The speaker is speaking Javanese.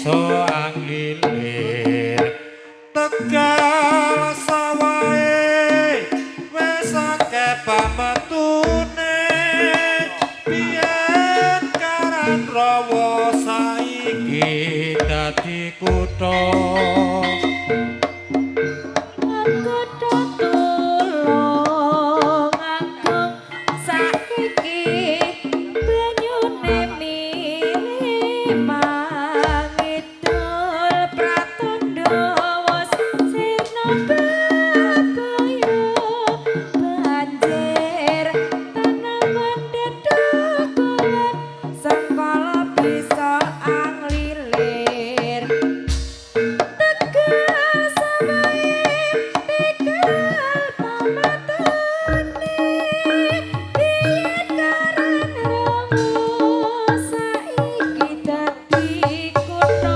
desa Anglilir. Tegal sawahe wis akeh pametune, biyen Karangrawa saiki dadi kutha.